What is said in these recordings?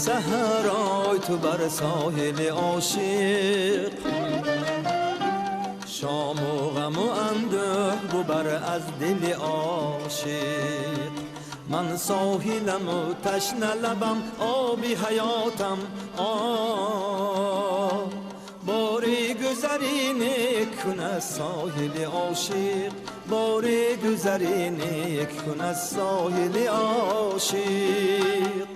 Саҳрои ту бар соҳили ошиқ, шому ғаму андӯҳ бубар аз дили ошиқ. Ман соҳиламу ташна лабам, оби ҳаётам, бори гузарӣ кун аз соҳили ошиқ, бори гузарӣ кун аз соҳили ошиқ.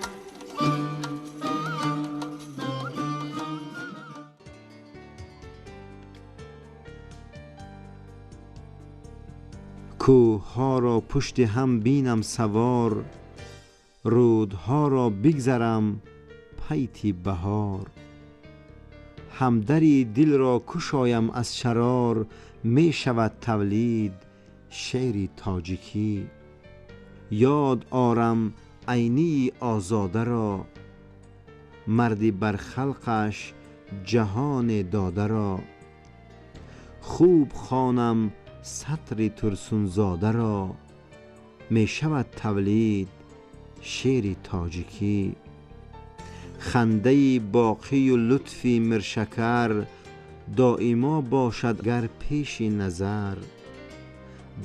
Кӯҳҳоро пушти ҳам бинам савор, рӯдҳоро бигзарам пайти баҳор. Ҳамдари дилро кушоям аз шарор, мешавад тавлид шеъри тоҷикӣ. Ёд орам Айнии Озодаро, марди бар халқаш ҷаҳоне додаро. Хуб хонам сатри Турсунзодаро, мешавад тавлид шеъри тоҷикӣ. Хандаи боқию лутфи Миршакар доимо бошад гар пеши назар.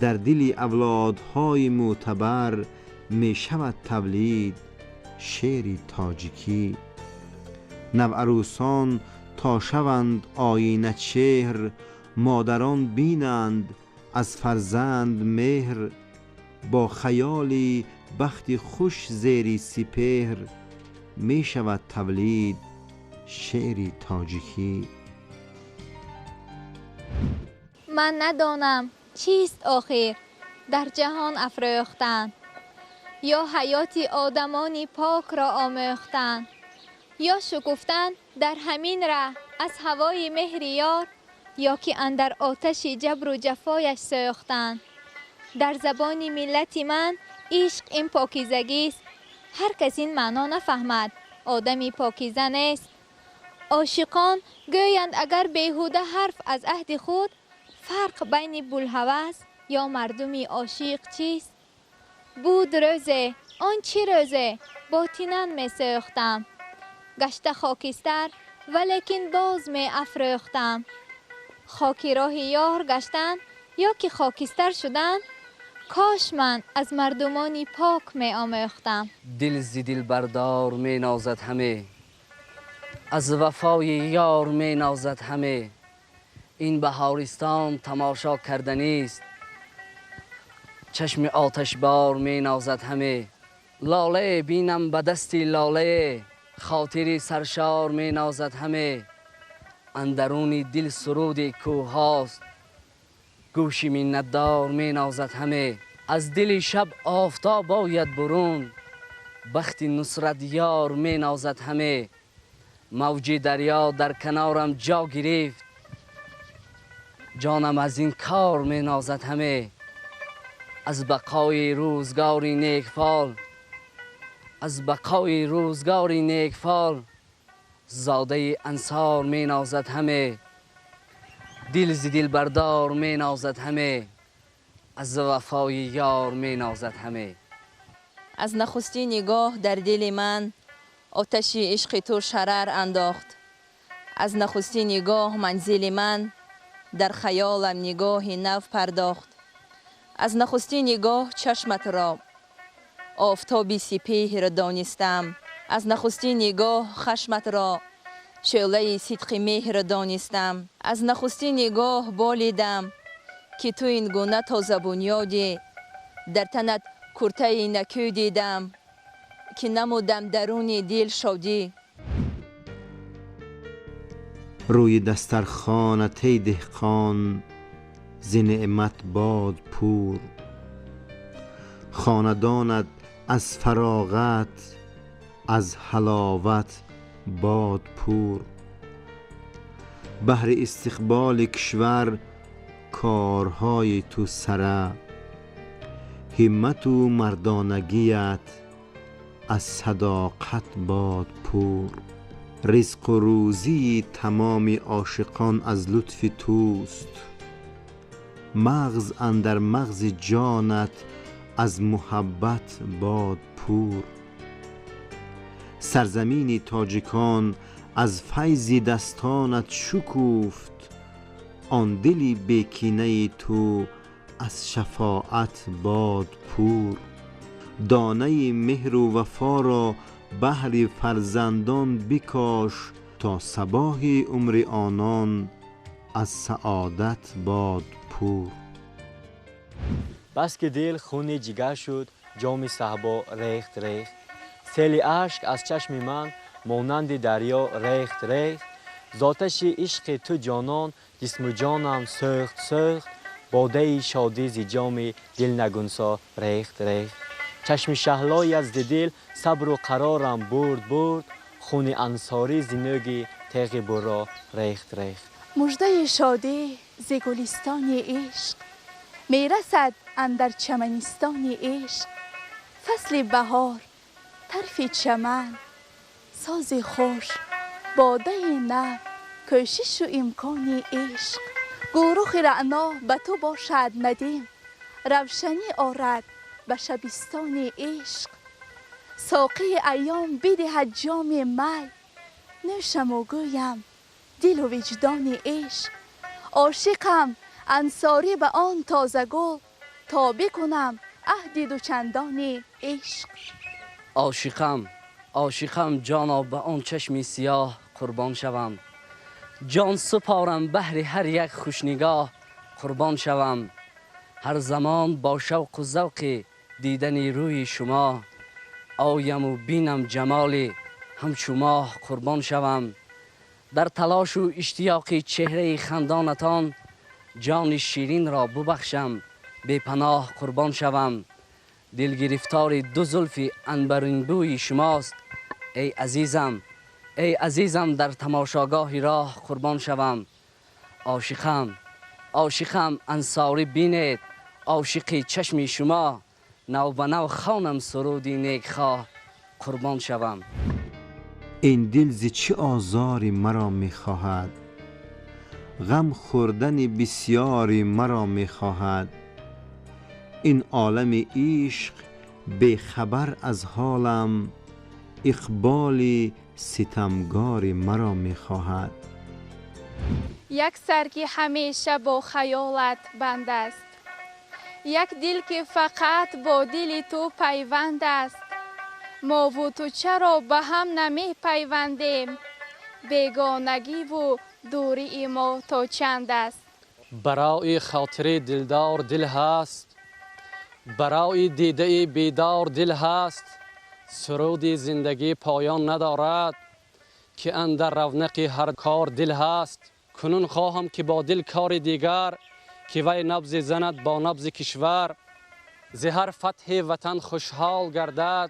Дар дили авлодҳои мӯътабар мешавад тавлид шеъри тоҷикӣ. Навъарӯсон то шаванд оиначеҳр, модарон бинанд аз фарзанд меҳр. Бо хаёли бахти хуш зери сипеҳр мешавад тавлид шеъри тоҷикӣ. Ман надонам чист охир дар ҷаҳон афрӯхтан, ё ҳаёти одамони покро омӯхтан, ё шукуфтан дар ҳамин раҳ аз ҳавои меҳри ёр, ё ки андар оташи ҷабру ҷафояш сӯхтан. Дар забони миллати ман ишқ ин покизагист, ҳар кас ин маъно нафаҳмад, одами покиза нест. Ошиқон гӯянд агар беҳуда ҳарф аз аҳди худ, фарқ байни булҳавас ё мардуми ошиқ чист? Буд рӯзе, он чӣ рӯзе, ботинан месӯхтам, гашта хокистар, валекин боз меафрӯхтам. Хоки роҳи ёр гаштан ё ки хокистар шудан, кош ман аз мардумони пок меомӯхтам. Дил зи дилбардор менозад ҳаме, аз вафои ёр менозад ҳаме. Ин баҳористон тамошо карданист, чашми оташбор менозад ҳаме. Лолае бинам ба дасти лолае, хотири саршор менозад ҳаме. Андаруни дил суруди кӯҳҳост, гӯши миннатдор менозад ҳаме. Аз дили шаб офтоб ояд бурун, бахти нусрат ёр менозад ҳаме. Мавҷи дарё дар канорам ҷо гирифт, ҷонам аз ин кор менозад ҳаме. Аз бақои рӯзгори некфол, аз бақои рӯзгори некфол, зодаи ансор менозад ҳаме. Дил зи дилбардор менозад ҳаме, аз вафои ёр менозад ҳаме. Аз нахустин нигоҳ дар дили ман оташи ишқи ту шарар андохт. Аз нахустин нигоҳ манзили ман дар хаёлам нигоҳи нав пардохт. Аз нахустин нигоҳ чашматро офтоби сипеҳр донистам. Аз нахустин нигоҳ хашматро шӯълаи сидқи меҳр донистам. Аз нахустин нигоҳ болидам ки ту ин гуна тозабунёдӣ. Дар танат куртаи накӯ дидам ки намудам даруни дил шодӣ. Рӯи дастархонат эй деҳқон зи неъмат бод пур, хонадонат аз фароғат аз ҳаловат бод пур. Баҳри истиқболи кишвар корҳои ту сара, ҳиммату мардонагият аз садоқат бод пур. Ризқу рӯзии тамоми ошиқон аз лутфи туст, мағз андар мағзи ҷонат аз муҳаббат бод пур. Сарзамини тоҷикон аз файзи дастонат шукуфт, он дили бекинаи ту аз шафоат бод пур. Донаи меҳру вафоро баҳри фарзандон бикош, то сабоҳи умри онон аз саодат бод пур. Бас ки дил хуни ҷигар шуд, ҷоми саҳбо рехт рехт. Сели ашк аз чашми ман монанди дарё рехт рехт. Зоташи ишқи ту ҷонон ҷисму ҷонам сӯхт сӯхт. Бодаи шодӣ зи ҷоми дил нагунсо рехт рехт. Чашми шаҳлои аз дил сабру қарорам бурд бурд. Хуни ансорӣ зи нӯги теғи бурро рехт рехт. Муждаи шодӣ зи гулистони ишқ мерасад андар чаманистони ишқ. Фасли баҳор, тарфи чаман, сози хуш, бодаи нав, кӯшишу имкони ишқ. Гулрухи раъно ба ту бошад надим, равшанӣ орад ба шабистони ишқ. Соқии айём бидиҳад ҷоми май, нӯшаму гӯям дилу виҷдони ишқ. Ошиқам ансорӣ ба он тозагул, то бикунам аҳди дучандони ишқ. Ошиқам, ошиқам ҷоно ба он чашми сиёҳ қурбон шавам. Ҷон супорам баҳри ҳар як хушнигоҳ қурбон шавам. Ҳар замон бо шавқу завқи дидани рӯи шумо ояму бинам ҷамоли ҳамчу моҳ қурбон шавам. Дар талошу иштиёқи чеҳраи хандонатон ҷони ширинро бубахшам, бепаноҳ қурбон шавам. Дилгирифтори ду зулфи анбаринбӯи шумост, эй азизам, эй азизам, дар тамошогоҳи роҳ қурбон шавам. Ошиқам, ошиқам ансорӣ бинед, ошиқи чашми шумо, нав ба нав хонам суруди некхоҳ қурбон шавам. Ин дил зи чӣ озори маро мехоҳад, ғам хӯрдани бисёри маро мехоҳад. Ин олами ишқ бехабар аз ҳолам, иқболи ситамгори маро мехоҳад. Як сар ки ҳамеша бо хаёлат банд аст, як дил ки фақат бо дили ту пайванд аст. Мову ту чаро ба ҳам намепайвандем? Бегонагиву дурии мо то чанд аст? Барои хотири дилдор дил ҳаст, барои дидаи бедор дил ҳаст. Суруди зиндагӣ поён надорад, ки андар равнақи ҳар кор дил ҳаст. Кунун хоҳам ки бо дил кори дигар, ки вай набзи занад бо набзи кишвар. Зи ҳар фатҳи ватан хушҳол гардад,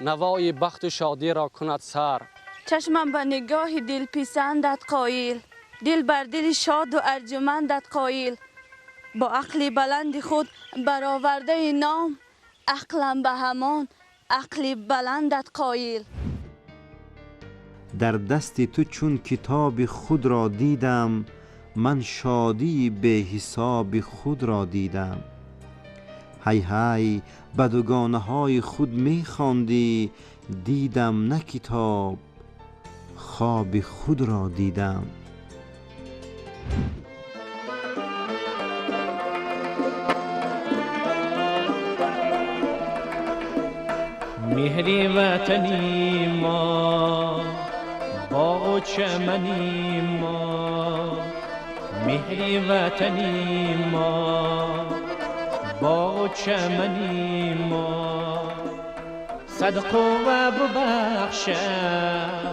навои бахту шодиро кунад сар. Чашмам ба нигоҳи дилписандат қоил, дил бар дили шоду арҷумандат қоил. Бо ақли баланди худ баровардаи ном, ақлам ба ҳамон ақли баландат қоил. Дар дасти ту чун китоби худро дидам, ман шодии беҳисоби худро дидам. Ҳай ҳай ба дугонаҳои худ мехондӣ, дидам на китоб, хоби худро дидам. Меҳри ватани мо, боғу чамани мо, меҳри ватани мо, боғу чамани мо. Сад қувва бубахшад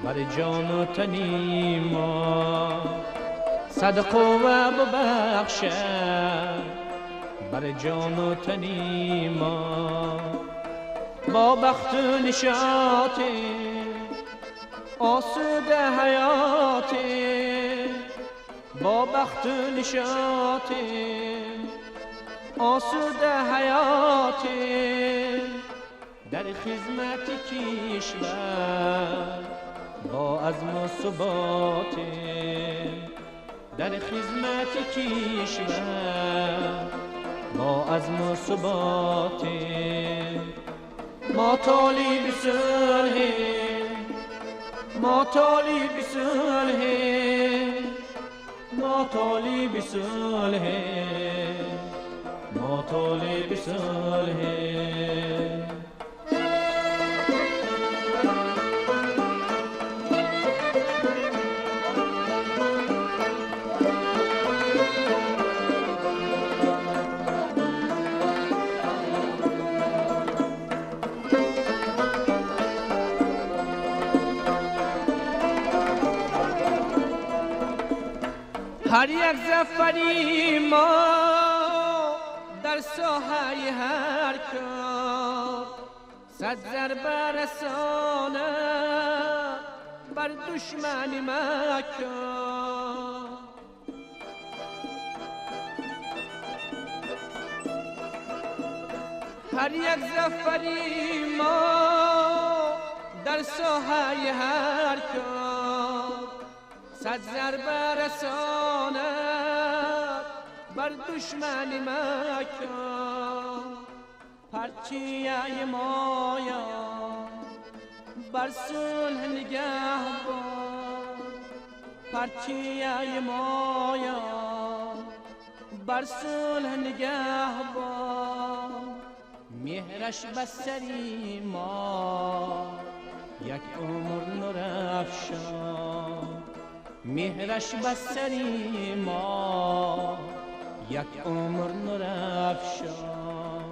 бар ҷону тани мо, сад қувва бубахшад бар ҷону тани мо. Бо бахту нишоте, осуда ҳаёте, бо бахту нишоте, осуда ҳаёте. Дар хизмати кишвар бо азму суботе, дар хизмати кишвар бо азму суботе. ما طالب صلح، ما طالب صلح، ما طالب صلح، ما طالب صلح. هر یک ظفری ما در ساحه هر کار، صد ضربه رسانه بر دشمن مکار. هر یک ظفری ما در ساحه هر کار، صد ضربه رسانه بر دشمن مکار. پرچیه مایا بر صلح نگهبان، پرچیه مایا بر صلح نگهبان. مهرش بسری ما یک عمر نورافشان، مهرش بسری ما یک عمر نورافشان.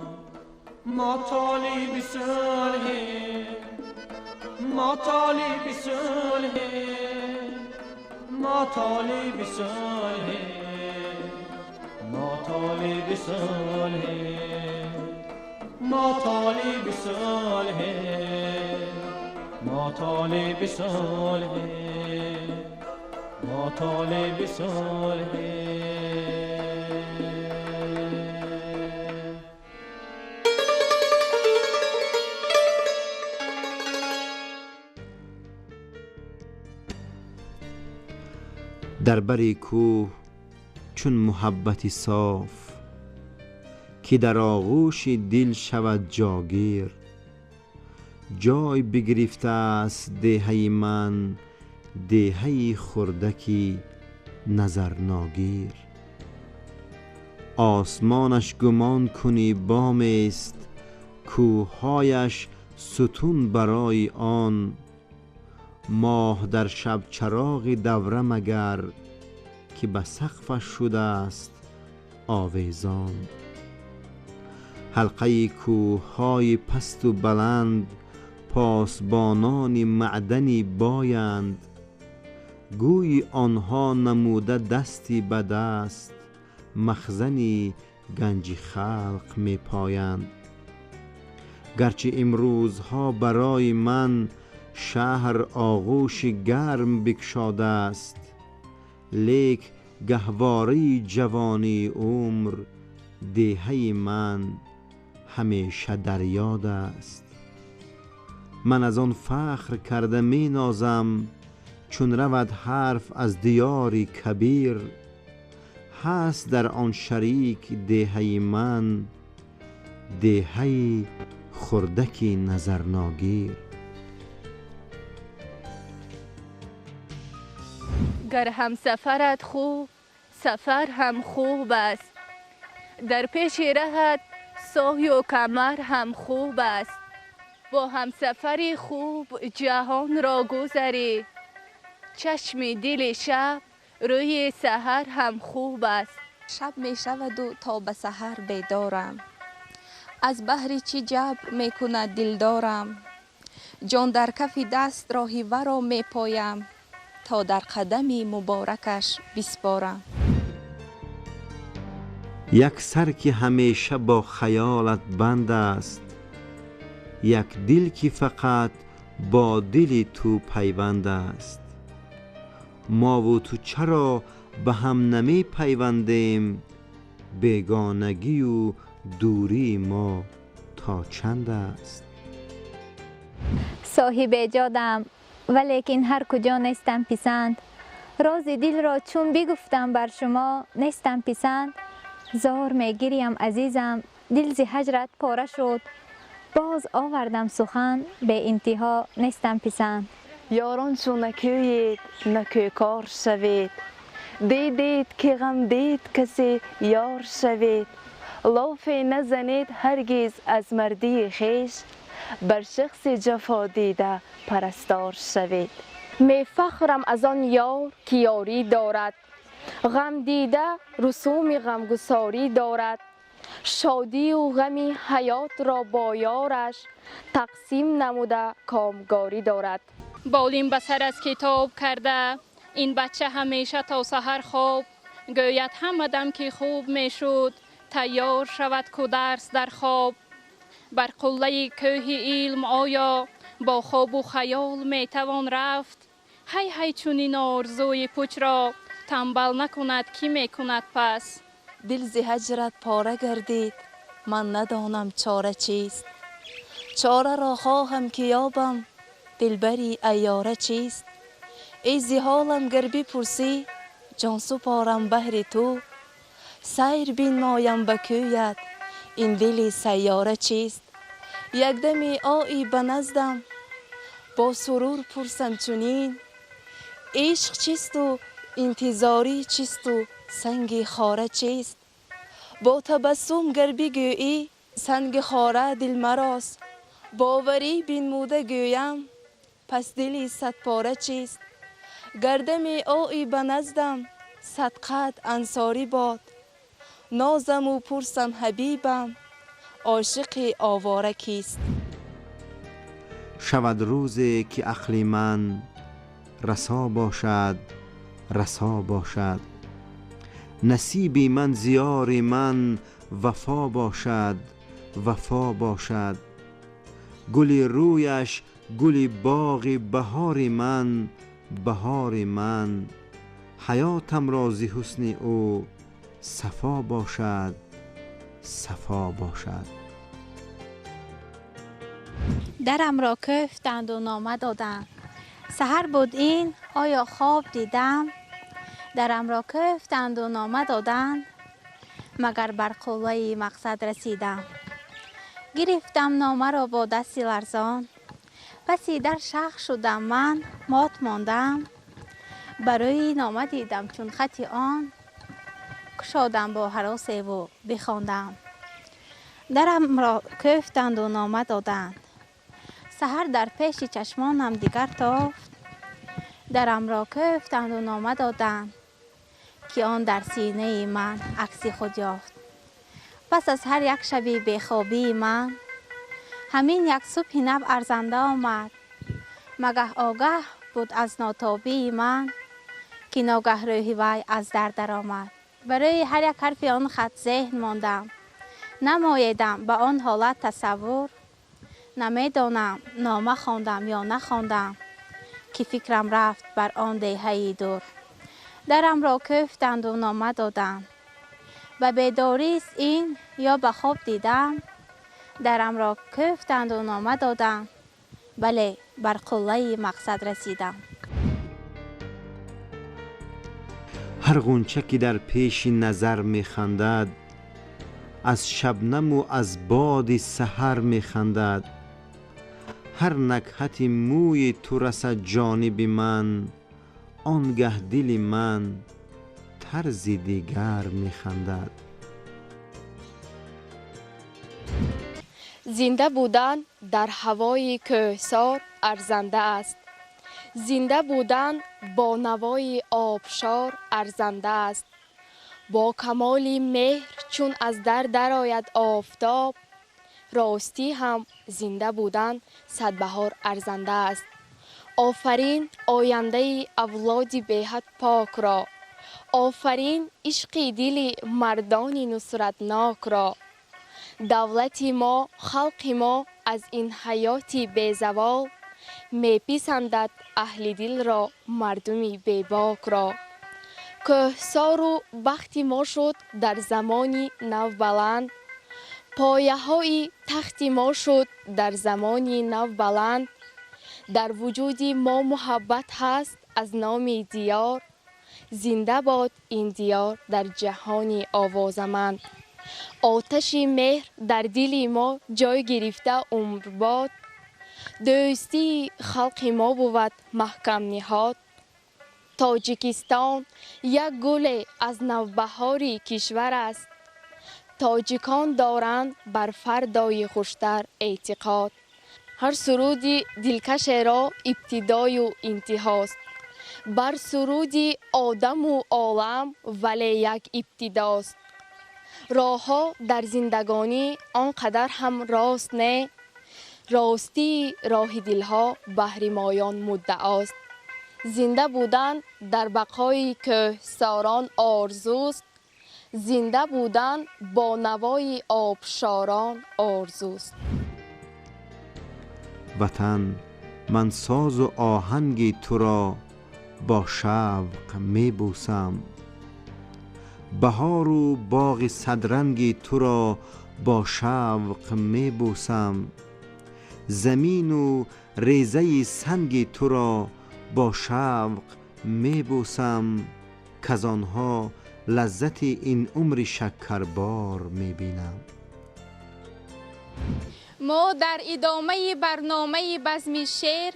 ما طالب صلح، ما طالب صلح، ما طالب صلح، ما طالب صلح، ما طالب صلح، ما طالب صلح، ما طالب صلح. در بر کوه چون محبتی صاف، که در آغوش دل شود جاگیر. جای بگرفته است دیهه من، دیهه خردکی نظر ناگیر. آسمانش گمان کنی بام است، کوههایش ستون برای آن. ماه در شب چراغ دوره مگر، که به سقفش شده است آویزان. حلقه کوههای پست و بلند، پاسبانان معدنی بایند. گویی آنها نموده دستی به دست، مخزنی گنج خلق می پایند. گرچه امروزها برای من شهر آغوش گرم بکشاده است، لیک گهواره جوانی عمر دیهه من همیشه در یاد است. من از آن فخر کرده می نازم، چون رود حرف از دیار کبیر. هست در آن شریک دیهه من، دیهه خردکی نظر ناگیر. گر هم سفرت خوب سفر هم خوب است، در پیش رهت سایه و کمر هم خوب است. با هم سفری خوب جهان را گذری، چشم دل شب روی سحر هم خوب است. شب می شود و تا به سحر بیدارم، از بهر چی جبر می کند دلدارم. جان در کف دست راهی ورا می پایم، تا در قدم مبارکش بسپارم. یک سر که همیشه با خیالت بند است، یک دل که فقط با دل تو پیوند است. ما و تو چرا به هم نمی پیوندیم، بیگانگی و دوری ما تا چند است. صاحب ایجادم ولیکن هر کجا نیستم پسند، راز دل را چون بگفتم بر شما نیستم پسند. زار میگیریم عزیزم دل ز هجرت پاره شد، Боз овардам сухан бе интиҳо нестам писанд. Ёрон чу накӯед, накӯкор шавед, дидед ки ғам дид касе ёр шавед. Лофе назанед ҳаргиз аз мардии хеш, бар шахси ҷафо дида парастор шавед. Мефахрам аз он ёр ки ёрӣ дорад, ғам дида русуми ғамгусорӣ дорад. Шодию ғами ҳаётро бо ёраш тақсим намуда комгорӣ дорад. Болин ба сар аз китоб карда, ин бача ҳамеша то саҳар хоб. Гӯяд ҳама дам ки хуб мешуд, тайёр шавад ку дарс дар хоб. Бар қуллаи кӯҳи илм оё бо хобу хаёл метавон рафт? Ҳай ҳай, чунин орзуи пучро танбал накунад, кӣ мекунад пас? Дил зи ҳаҷрат пора гардид, ман надонам чора чист. Чораро хоҳам ки ёбам, дилбари айёра чист? Эй зи ҳолам гар бипурсӣ, ҷон супорам баҳри ту. Сайр бинмоям ба кӯят, ин дили сайёра чист? Якдаме оӣ ба наздам, бо сурур пурсам чунин: ишқ чисту интизорӣ чисту санги хора чист? Бо табассум гар бигӯӣ, санги хора дил марост. Боварӣ бинмуда гӯям, пас дили садпора чист? Гардаме оӣ ба наздам, садқат ансорӣ бод. Нозаму пурсам ҳабибам, ошиқи овора кист? Шавад рӯзе ки ақли ман расо бошад, расо бошад. Насиби ман зиёри ман вафо бошад, вафо бошад. Гули рӯяш гули боғи баҳори ман, баҳори ман. Ҳаётамро зи ҳусни ӯ сафо бошад, сафо бошад. Дарамро кӯфтанду нома доданд. Саҳар буд ин, оё хоб дидам? Дарамро кӯфтанду нома доданд, магар бар қуллаи мақсад расидам. Гирифтам номаро бо дасти ларзон, паси дар шах шудам ман, мот мондам. Ба рӯи нома дидам чун хати он, кушодам бо ҳаросеву бихондам. Дарамро кӯфтанду нома доданд. Саҳар дар пеши чашмонам дигар тофт. Дарамро кӯфтанду нома доданд, ки он дар синаи ман акси худ ёфт. Пас аз ҳар як шаби бехобии ман ҳамин як субҳи нав арзанда омад. Магаҳ огаҳ буд аз нотобии ман, ки ногаҳ рӯҳи вай аз дар даромад. Барои ҳар як ҳарфи он хат зеҳн мондам, намоедам ба он ҳолат тасаввур. Намедонам нома хондам ё нахондам, ки фикрам рафт бар он деҳаи дур. Дарамро кӯфтанду нома доданд. Ба бедорист ин ё ба хоб дидам? Дарамро кӯфтанду нома доданд, бале, бар қуллаи мақсад расидам. Ҳар ғунча ки дар пеши назар механдад, аз шабнаму аз боди саҳар механдад. Ҳар накҳати мӯи ту расад ҷониби ман, он гаҳ дили ман тарзи дигар механдад. Зинда будан дар ҳавои кӯҳсор арзанда аст. Зинда будан бо навои обшор арзанда аст. Бо камоли меҳр чун аз дар дарояд офтоб, ростӣ ҳам зинда будан садбаҳор арзанда аст. Офарин ояндаи авлоди беҳад покро, офарин ишқи дили мардони нусратнокро. Давлати мо, халқи мо аз ин ҳаёти безавол меписандад аҳли дилро, мардуми бебокро. Кӯҳсору бахти мо шуд дар замони нав баланд, пояҳои тахти мо шуд дар замони нав баланд. Дар вуҷуди мо муҳаббат ҳаст аз номи диёр, зинда бод ин диёр дар ҷаҳони овозаманд. Оташи меҳр дар дили мо ҷой гирифта умрбод. Дӯстии халқи мо бувад маҳкам ниҳод. Тоҷикистон як гуле аз навбаҳори кишвар аст. Тоҷикон доранд бар фардои хуштар эътиқод. Ҳар суруди дилкашеро ибтидою интиҳост. Бар суруди одаму олам вале як ибтидост. Роҳҳо дар зиндагонӣ он қадар ҳам рост не, ростии роҳи дилҳо баҳри моён муддаост. Зинда будан дар бақои кӯҳсорон орзуст, зинда будан бо навои обшорон орзуст. Ватан, ман созу оҳанги туро бо шавқ мебӯсам. Баҳору боғи садранги туро бо шавқ мебӯсам. Замину резаи санги туро бо шавқ мебӯсам, каз онҳо лаззати ин умри шаккарбор мебинам. Мо дар идомаи барномаи базми шеър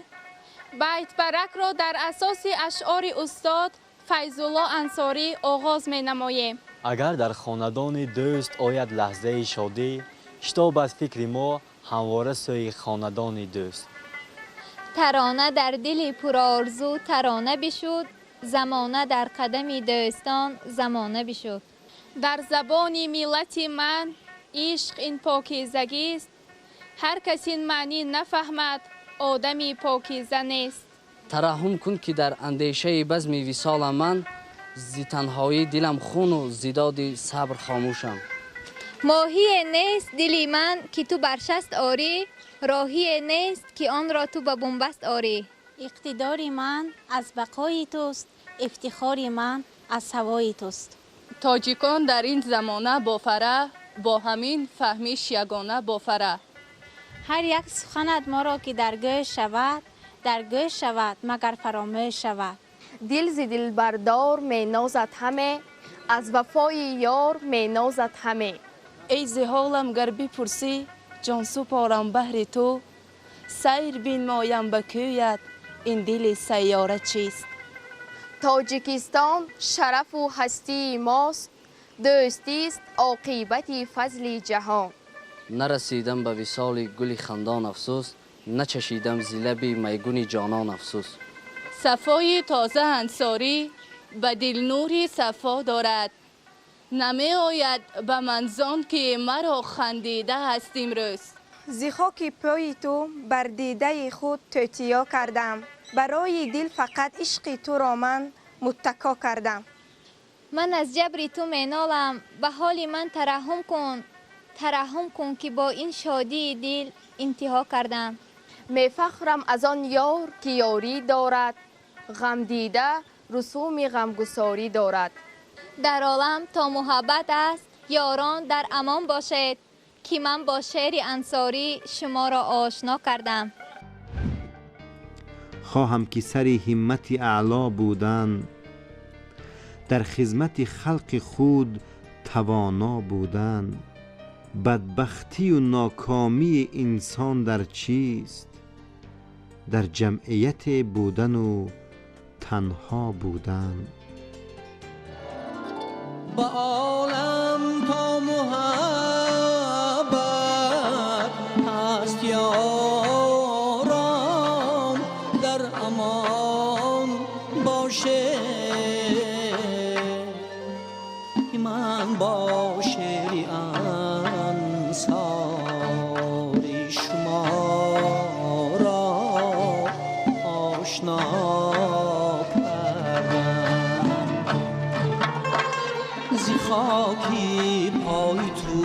байтбаракро дар асоси ашъори устод Файзулло Ансорӣ оғоз менамоем. Агар дар хонадони дӯст ояд лаҳзаи шодӣ, шитобад фикри мо ҳамвора сӯи хонадони дӯст. Тарона дар дили пурорзу тарона бишуд, замона дар қадами дӯстон замона бишуд. Дар забони миллати ман ишқ ин покизагист, ҳар кас ин маънӣ нафаҳмад, одами покиза нест. Тараҳҳум кун ки дар андешаи базми висолам ман, зи танҳоӣ дилам хуну зидоди сабр хомӯшам. Моҳие нест дили ман ки ту бар шаст орӣ, роҳие нест ки онро ту ба бунбаст орӣ. Иқтидори ман аз бақои туст, ифтихори ман аз ҳавои туст. Тоҷикон дар ин замона бофара, бо ҳамин фаҳмиш ягона бофара. Ҳар як суханат моро ки дар гӯш шавад, дар гӯш шавад, магар фаромӯш шавад. Дил зи дилбардор менозад ҳаме, аз вафои ёр менозад ҳаме. Эй зи ҳолам гар бипурсӣ, ҷон супорам баҳри ту, сайр бинмоям ба кӯят, ин дили сайёра чист? Тоҷикистон шарафу ҳастии мост, дӯстист оқибати фазли ҷаҳон. Нарасидам ба висоли гули хандон афсӯс, начашидам зи лаби майгуни ҷонон афсӯс. Сафои тоза Ансорӣ ба дил нури сафо дорад, намеояд ба манзон ки маро хандида аст имрӯз. Зи хоки пӯи ту бар дидаи худ тӯтиё кардам, барои дил фақат ишқи туро ман муттако кардам. Ман аз ҷабри ту менолам, ба ҳоли ман тараҳҳум кун, тараҳҳум кун ки бо ин шодии дил интиҳо кардам. Мефахрам аз он ёр ки ёрӣ дорад, ғамдида русуми ғамгусорӣ дорад. Дар олам то муҳаббат аст, ёрон дар амон бошед, ки ман бо шеъри Ансорӣ шуморо ошно кардам. Хоҳам ки сари ҳиммати аъло будан, дар хизмати халқи худ тавоно будан. Бадбахтию нокомии инсон дар чист? Дар ҷамъияте будану танҳо будан. Ба олам то муҳаббат ҳаст, ёрон дар амон бошед, ки ман бо шеъри Ансори шуморо ошно кардам. Зи хоки пои ту